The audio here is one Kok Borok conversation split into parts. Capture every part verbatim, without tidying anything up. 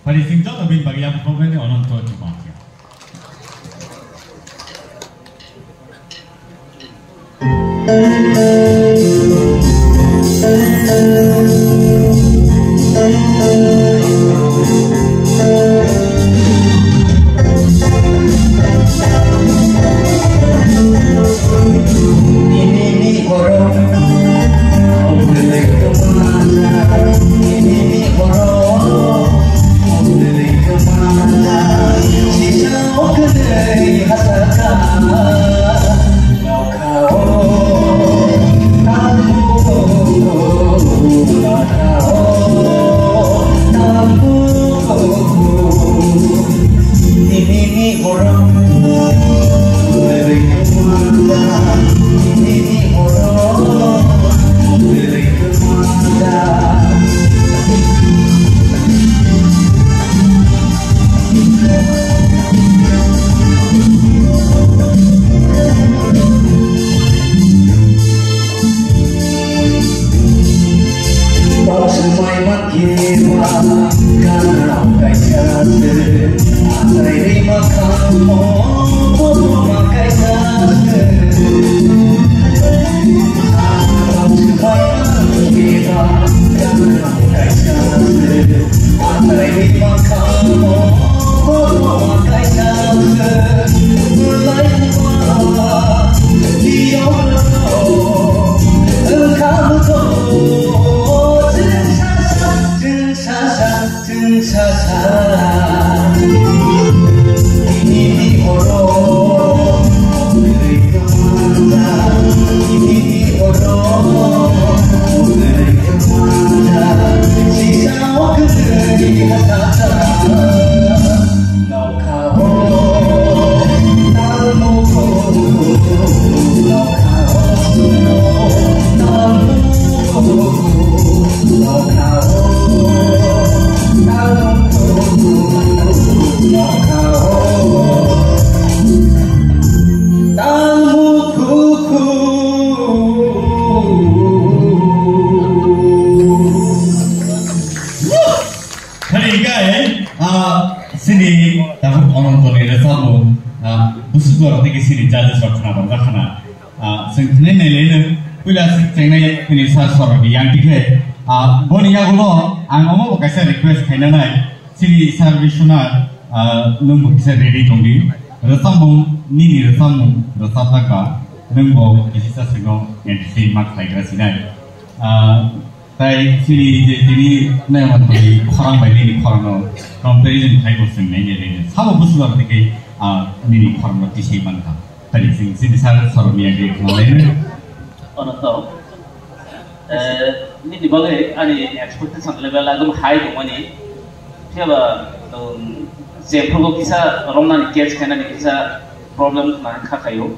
Pari sing joto bini bagwi yapharoknani Ononto Chubakia. Khali hinkhe, ah, chini tabuk Ononto ni rwchapmung, ah, busu duar tei sini judges rok khna barjak khna. Ah, chwng thwnwi nailaino puila chwng chengnai chini sir sorokni yang tikhe, ah, boni yagulo ang omo bo kaisa request khainanai, chini sir Biswanath, ah, nwng bo kisa ready tongdi, rwchapmung, nini rwchapmung rwchapjak ba, nwng bo kisa chwngno entertain ma khlaigra sinai. Ah, Tai chini je tini nai manthani khorang bai nini khorangno comparison khai bo chwng nai nai nai. Sabo busu bar tike, ah, nini khorangno tisai mankha. Tari chwng chini sir sorokni age khna lai nai. Ono to, eh, nini bagwi ani expectation level ekdom high tongmani. Phiya ba, um, je phuru kisa romnani catch khainani kisa problem khna kha khayo.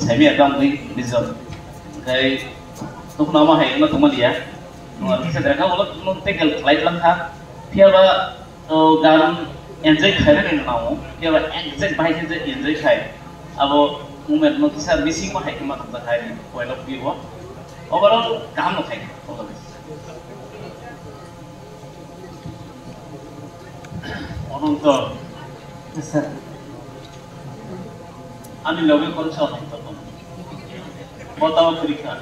Semi ekdam bui bijak. Kai Tukuna ma hai wngna tongma liya. Nung aro kisa derkha ulo nung tackle khlai tlang kha. Phiya ba, o, gan enjoy khai rani nung nao. Phiya ba exact bahai khe je enjoy khai. Abo movement no kisa missing ma hai khe ma tongta khai ni. Point of view o. Overall kaham no khai. All the best. Ononto. Yes, sir. Ani loge koroksa Ononto tongo. Bo tamo kwrwi kha.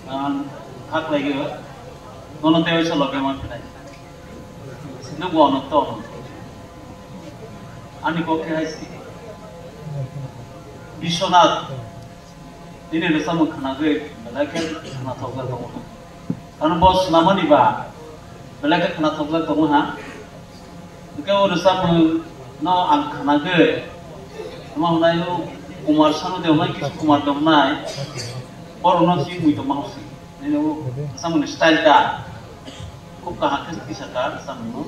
Ang kha khlaio. Bono tei waisa loge man phinai. Nwng bo Ononto, Ononto. Ani kok khe hai si. Biswanath. Nini rwchapmung khwnagwi belai khe khnathokjak tongo. Karon bo swnamani ba belai khe khnathokjak tongo ha. Hwnkhe o rwchapmung no ang khwnagwi, tamo hwnai o Kumar Sanu de hwnai, Kishore Kumar de hwnai, borokno si mui tongma hwnsi. Nini o rwchapmungni style ta khub kaham khe kisa ta rwchapmung no.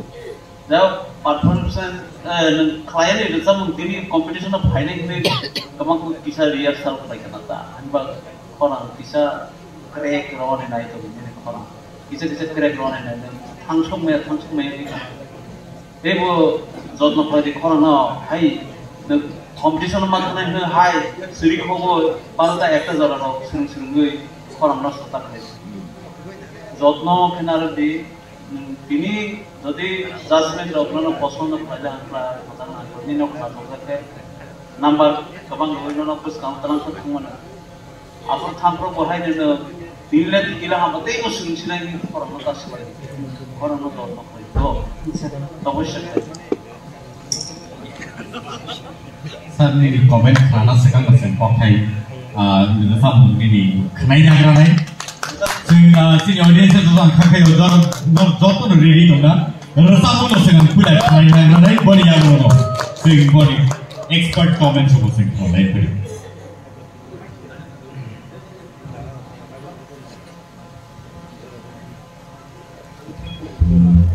Jao, performance, eh, nwng khlaiwi rwchapmung tini competition o phainai hinwi kwbangma kisa rehearsal khlai khna ta. Hwnba khorang kisa crack rwani nai tongo nini khorang. Kisa kisa crack rwani nai nwng thangsok maya, thangsok maya wngwi tong. Teibo jotno khlai di khorang no hai nwng competition o ma thangnai hwnwi hai suri khogo palta ekta jora rok swrwng swrwngwi khorang no sota khlai. Jotno khe narwk di. Tini jodi judgment rok nono poson no khlai jak khlai, mothang ang nini no khna thok jak khe number kwbang rwui nono bwskang twlang khe thang mano. Aphuru thampro bo hai nono tini le tini le hamo tei bo swrwng sinai ni khorang no ta swlai. Khorang no dol no khlai. Do. Toboi swkang. Sir nini comment khana swkang no chwng kokthai, ah, nini samung nini khwnai nagra nai. Chwng, ah, chini audience joto ang kha khayo, jor, jor, joto no ready tongna. Rwchapmung no chwng ang puila khwnai nagra nai, boni yago no. Chwng boni expert comment sobo chwng khwnai puri.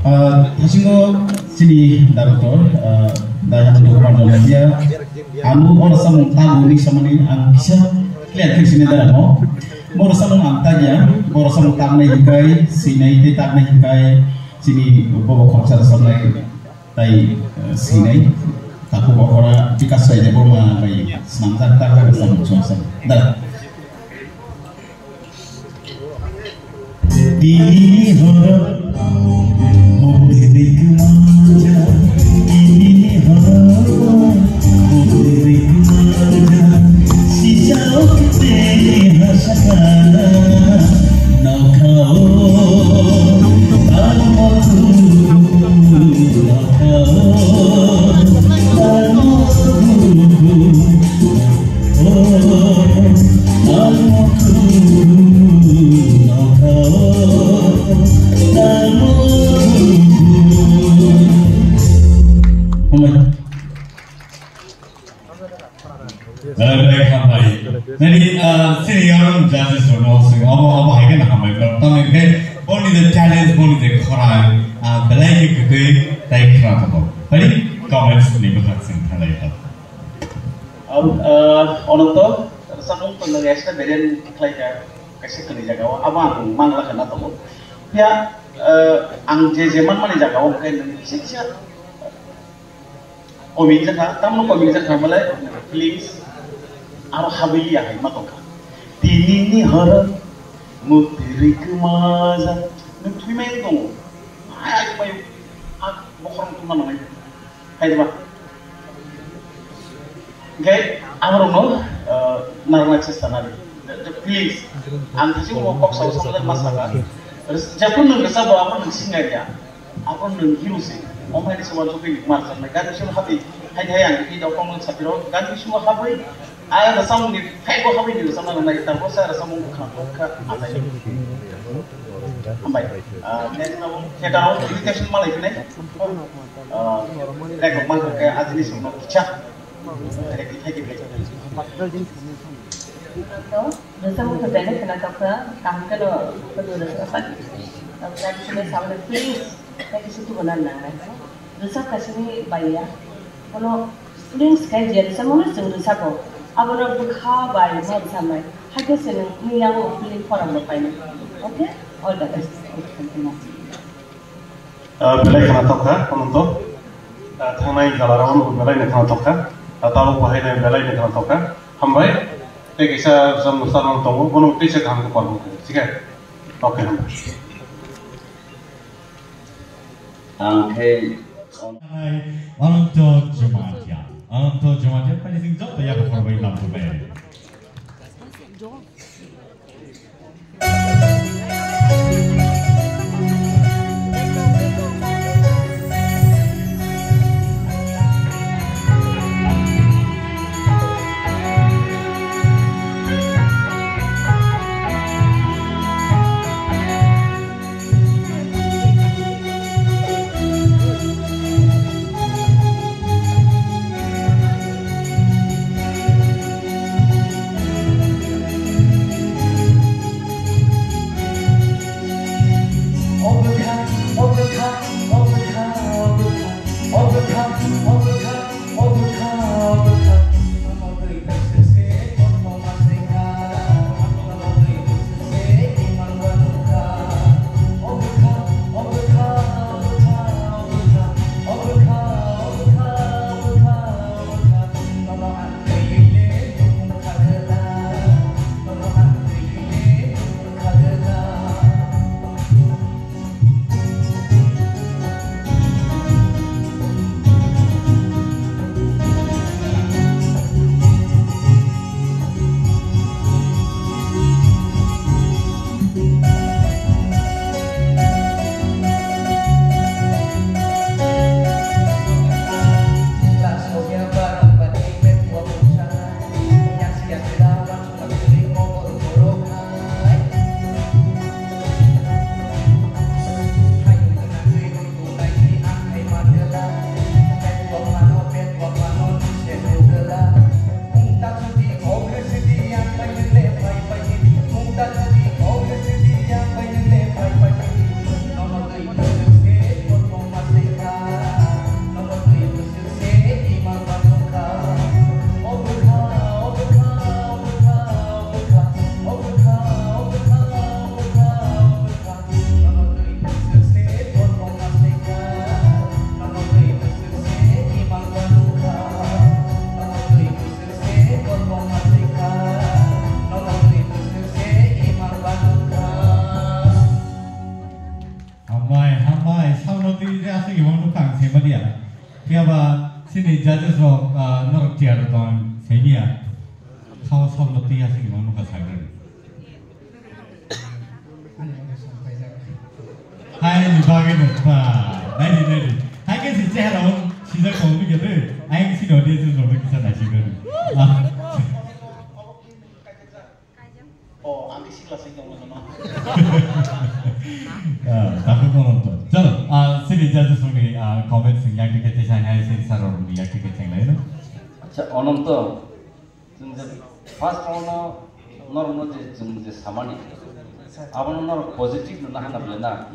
Ah, thasingo chini director, ah, Dai Hamdo Kumar Doladia, anu oro samung tamo ni samani ang kisa clear khe sini dara mo. Boro samung ang tagya, boro samung tangnai hikai, sinai tei tangnai hikai, chini bobo khoroksa samnai tai, ah, sinai. Taku bokora Bikas Raideboma bai snamjak tak tak samung chong sam. Dara. Tini horo mubiri kumanja, tini horo mubiri kumanja, sisa okte hasakana nokhao, almoku nokhao, almoku. Belai belai hambai. Nini, ah, senior judges rokno swng omo, omo hai kheno hambai. Tamni khe boni je challenge, boni je khorang, ah, belai khe kwtwi tai khna tongo. Tei comments ni bwkhak swng thanglai. Ang, ah, Ononto, samung tong nang extra variant khlai kha, kaisa kwrwi jaga o, abo ang mang lakha na tongo. Phiya, ah, ang je je man mani jaga o, hwnkhe nang kisa kisa komik jakha, tamno komik jakha malai, please, aro habwi ya hai ma tongkha. Tini ni horo, mukti rikma ja, nung thwi mai tongo. Ai, ai, mai, ah, bokhorok tongma nang. Hai ba. Hingke aborokno, eh, narwkna chesta nadi. Please, ang thaichung bo kok sao samjak ma saka. Jephru nwng rwchapbo abo nwng singa ya. Abo nwng hero se. Omo hai se wansugwi nwng ma rwchapnai. Gan bisingo habwi, hai hai ang i dokong nwng sapiro. Gan bisingo habwi, a rwchapmungni phaibo habwi ni rwchapna nangnai. Tarbo sa rwchapmung bwkhang bwkha achai. Hambai. Ah, next na bo theater o invitation malai phinai. Ah, rek rok ma khe ajini songno kicha. Rek thai khe. Rwchapmung khe belai khwna tokha, kaham kheno phunukna rwchapmani. Traditional sound, please, tei kisa tubunan nangnai. Rwchap kaisani baiya, bono feelings khe je rwchapmano chwng rwchapo, abono bwkha bai ma rwchapnai. Hakhe se nwng nini yago feeling khorang bo painai. Okay? All the best. Ah, belai khwna tokha, Ononto. Ah, thangnai jala rok belai no khwna tokha. Ah, tabuk bahai no belai no khwna tokha. Hambai. Tei kisa jom nusa rok tongo, bono tei se kaham khe palmo khe. Thik hai? Okay, hambai. Ang khe Ononto Jumatia. Ononto Jumatia, pani sing jom to ya ko korbai lam ko bai. Phiya ba chini judges rok, ah, norok tiyar tong semiya. Khawa sabno twi aswk no nukha sagrani. Hai ni bagwi no ta. Nai di, nai di. Hai ke si chehra on sijak tong ni gede. Ai si no de si no kisa nai si gede. Ah. Oh, ang khe sikla se tongma no. Ah, takhu kono to. Chalo, ah, sini judges rokni, ah, comments ni yak tiket tesa hai sini sir rokni yak tiket cheng lai no. Acha, Ononto, chwng je first round no norok no je chwng je samani, abono norok positive no nahana bole na.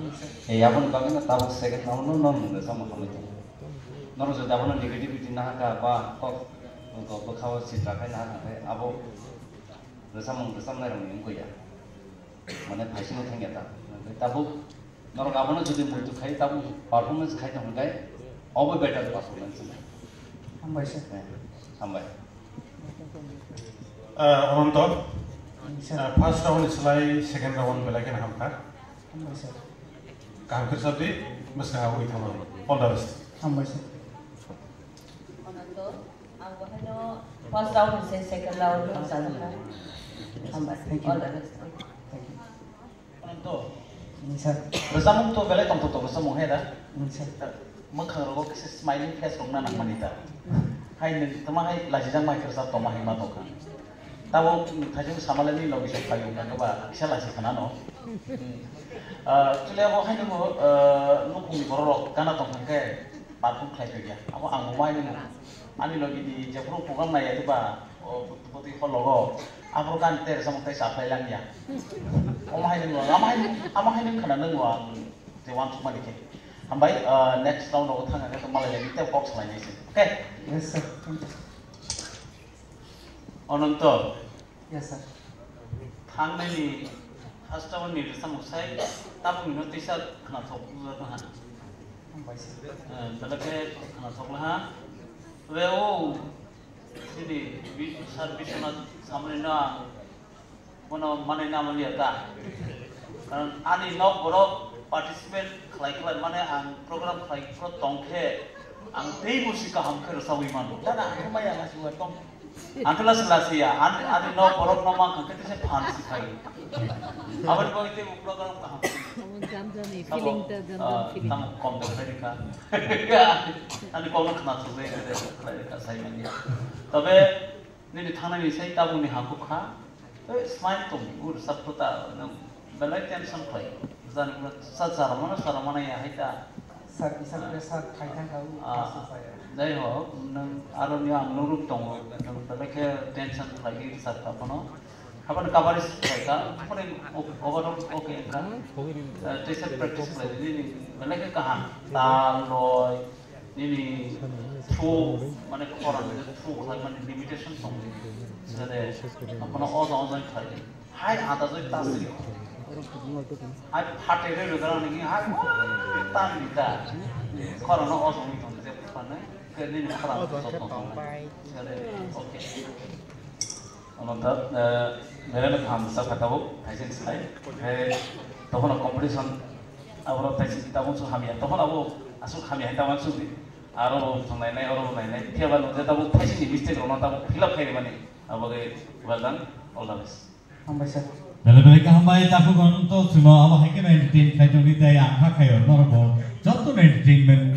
E, aboni bagwi no tabuk second round no norok no sama hamai tongo. Norok je abono negativity nahaka ba kok, kok bwkhao sitra khai nahaka khai abo Rwchapmung rwchapnairokni wngkha ya. Mane phaisingno thangya ta. Tabuk norok abono jodi muitu khai tabuk performance khai tong hwnkhe obo better performance wngkha. Hambai sir. Eh, hambai. Ah, Ononto, sir. Ah, first round ni slai second round belai kheno hamkha. Hambai sir. Kaham khe sabdi, mwswk ha ui thangmani. All the best. Hambai sir. Ononto, ang bo haino first round ni se second round no chajak kha. Hambai. Thank you. All the best. Thank you. Ononto. Ni sir. Rwchapmung to belai tongthok tongthok rwchapmung hai da? Ni sir. Mwkhang rogo kisa smiling face rok na nangmani ta. Hai nwng tama hai lajijak mai khe rwchap tongma hai ma tongkha. Tabo thaijwng samalani logi se phaio hwnkha khe ba kisa lachi khana no. Ah, chwle abo haino bo, ah, nukhungni borok rok gana tongkha khe perform khlai phaiya. Abo ang bo mai nwngo. Ani logi ni jephuru program naiya diba, o bwtwi hol logo. Abo gani tei rwchapmung tei chaphlai langya. Omo hai nwngo, amo hai, amo hai nung khana nwngo ang je uansukmani khe. Hambai, ah, next round rogo thangna khe malai lagi tei kok salai nai se. Okay? Yes, sir. Thank you. Ononto. Yes, sir. Thangnani first round ni rwchapmung sai tabukni no teisa khnathok wngjakha. Hambai sir. Eh, belai khe khnathok laha. Tei o chini bi-, sir Biswanath samani no ang bono manwi na manliya ta. Karon ani nok borok participate khlai khlai mane ang program khlai phuru tong khe ang tei musi kaham khe rwchapwi mano. Dada, ang khe maya lasi wa tong. Ang khe lasi lasi ya, ani, ani nok borok no mang khe tei se phan si khai. Aboni bagwi tei program kaham. Amo jam jani Tamo, feeling ta jam jani ah, feeling. Tamo kom da khai kha. Ani kom no khna thok lai kha, khlai kha sai manya. Tobe nini thangnani sai tabukni ha kuk kha. Tei smile tong, ur sap khuta, nang belai tension khlai. Jani kula sa chara mana, chara mana ya hai ta. Sir, kisa pressure khai thang kha, u Ah, kasa saya. Jai ho, nang aro ni ang nuruk tongo, nang belai khe tension khlai ri sar ta phano. Haban coverage khlai kha, phone overall okay kha. Eh, tei se practice khlai di, belai khe kaham. Tal, loi, nini throw, mane khorang ni throw khlai mani limitation tong. Sare, apono oja oja khlai di. Hai ada joi tasri. Hai phate re re garang ni hai, tan di ta. Khorang no oja ni tong je phane, ke nini khorang oja so tong. Sare, okay. Ono ta, eh, mere me tham sa kha tabuk, thaising slai. He, tokhono competition, aboro thaising tabuk su hamya. Tokhono abo asuk hamya hai tabuk su di. Aro bo thang nai nai, oro bo nai nai. Phiya ba nung je tabuk thaising ni mistake rok no tabuk fill up khai mani. Abo ge well done, all the best. Hambai sir. Belai belai khe hambai, takhuk Ononto, chwngno abo hai kheno entertain khai tongdi tei ang ha khaio norok bo joto no entertainment